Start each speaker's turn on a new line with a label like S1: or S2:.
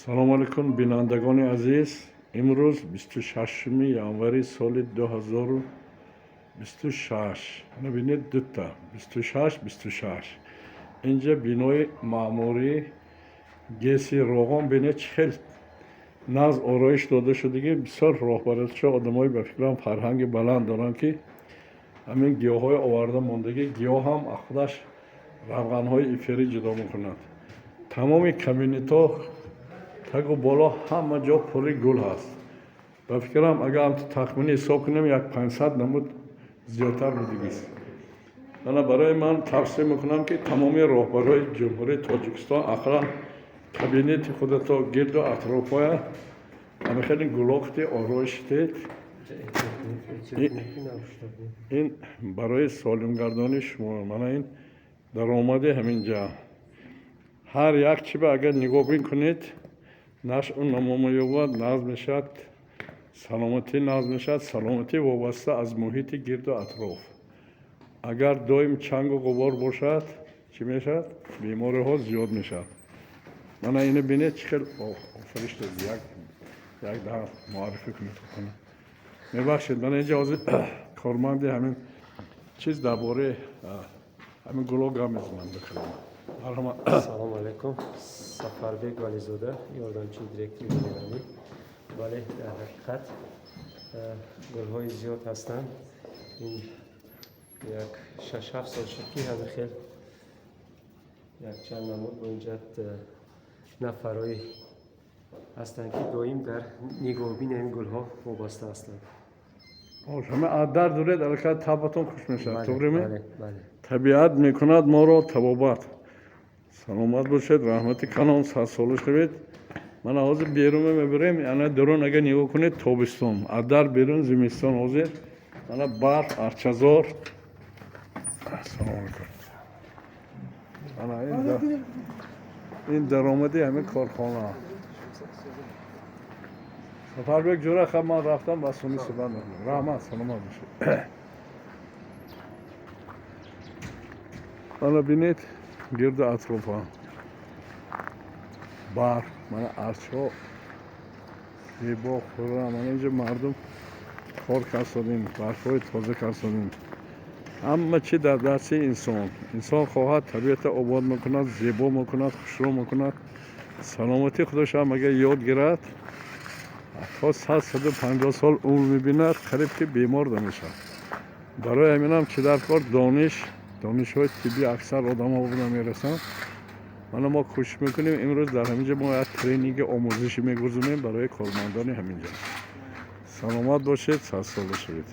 S1: Салому алайкум, бинандагони азиз. Имрӯз 26 январи соли 2026. Бинед, дута 26, 26. Инҷа бинои маъмурии ГЭСи Роғон. Бинед, чӣ хел нағз ороиш дода шудагӣ. Бисёр роҳбарчо, одамои, ба фикрам, фарҳанги баланд доранд, ки ҳамин гиёҳҳои оварда мондагӣ. Гиёҳ ҳам аз худаш равғанҳои эфирӣ ҷудо мекунад. Тамоми кабинетҳо, тагу боло, ҳама ҷо пури гул ҳаст. Ба фикрам, агар тахминӣ ҳисоб кунем, як 500 намуд зиёдтар будагист. Мана, барои ман тавсия мекунам, ки тамоми роҳбарои Ҷумҳурии Тоҷикистон ақаллан кабинети худато, гирду атрофҳоя ҳама хеле гулоқти ороиш дед. Ин барои солимгардонии шумо. Мана, ин даромади ҳамин ҷа. Ҳар як чиба агар нигоҳ бикунед, нашъу намо меёбад, нағз мешавад, саломатӣ нағз мешавад. Саломатӣ вобаста аз муҳити гирду атроф. Агар доим чангу ғубор бошад, чӣ мешавад? Бемориҳо зиёд мешавад. Мана, ина бинед, чӣ хел офариш дод. Як як даҳ муаррифӣ кунед. Мебахшед, мана инҷа ҳозир корманди ҳамин чиз дар бораи ҳамин гуло гап мезанам. Бикалима, марҳамат.
S2: Салому алайкум, Сафарбек Вализода, ёрдамчии директори генералӣ. Бале, дар ҳақиқат гулҳои зиёд ҳастанд. Ин як 6-7 сол шуд, ки ҳама хел якчанд намуд бо инҷа нафарҳое ҳастанд, ки доим дар нигоҳубини ҳамин гулҳо вобаста ҳастанд.
S1: Ҳама аз дар дуред, аллакай табатон хуш мешавад, туғри ме?
S2: Бале.
S1: Табиат мекунад моро табобат. Саломат бошед, раҳмати калон, садсола шавед. Мана, ҳозир берун мебарем. Ана, дурун агар нигоҳ кунед, тобистон, аз дар берун зимистон. Ҳозир мана барф, арчазор. Ассалому алайкум. Ана, ин даромади ҳамин корхона. Сафарбек ҷура, хаб, ман рафтам, ба суни суҳбат мекунам. Раҳмат, саломат бошед. Мана, бинед, гирду атрофа барф, мана арчҳо, зебо, хуррам. Мана, инҷа мардум кор кардсодем, барфҳои тоза кардсодем. Ҳама чи дар дасти инсон. Инсон хоҳад, табиатро обод мекунад, зебо мекунад, хушрӯ мекунад. Саломатии худашам агар ёд гирад, то 100, 150 сол умр мебинад, қариб ки бемор намешавад. Барои ҳаминам чӣ дар кор? Дониш, донишҳои тиббӣ аксар одамҳо намерасанд. Мана, мо кӯшиш мекунем. Имрӯз дар ҳамин ҷо мо як тренинги омӯзишӣ мегузорем барои кормандони ҳамин ҷо. Саломат бошед, садсола шавед.